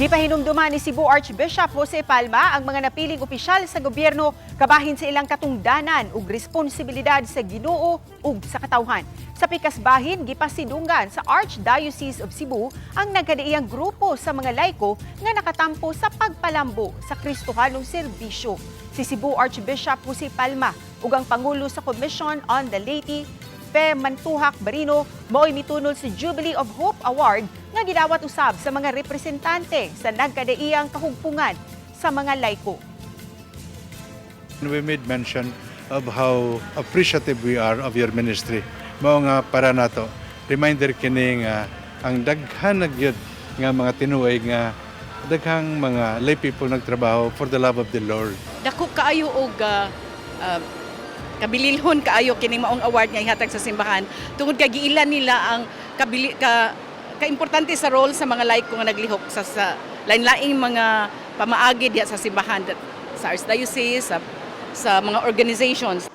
Gipahinumduman ni Cebu Archbishop Jose Palma ang mga napiling opisyal sa gobyerno kabahin sa ilang katungdanan ug responsibilidad sa Ginoo ug sa katawhan. Sa pikas bahin, gipasidunggan sa Archdiocese of Cebu ang nagkadaiyang grupo sa mga laiko nga nakatampo sa pagpalambo sa Kristohanong serbisyo. Si Cebu Archbishop Jose Palma ug ang pangulo sa Commission on the Laity, Fe Mantuhac Barino, mao'y mitunol sa Jubilee of Hope Award nga gidawat usab sa mga representante sa nagkadaiyang kahugpungan sa mga laiko. We made mention of how appreciative we are of your ministry. Mao nga para nato reminder kini nga ang daghan na gyud nga mga tinuig nga daghang mga lay people nagtrabaho for the love of the Lord. Dako kaayo og kabililhon kaayo kining maong award nga ihatag sa simbahan tungod kay giila nila ang kabili ka kaimportante sa role sa mga laiko nga naglihok sa lain-laing mga pamaagi diha sa simbahan, sa archdiocese, sa mga organizations.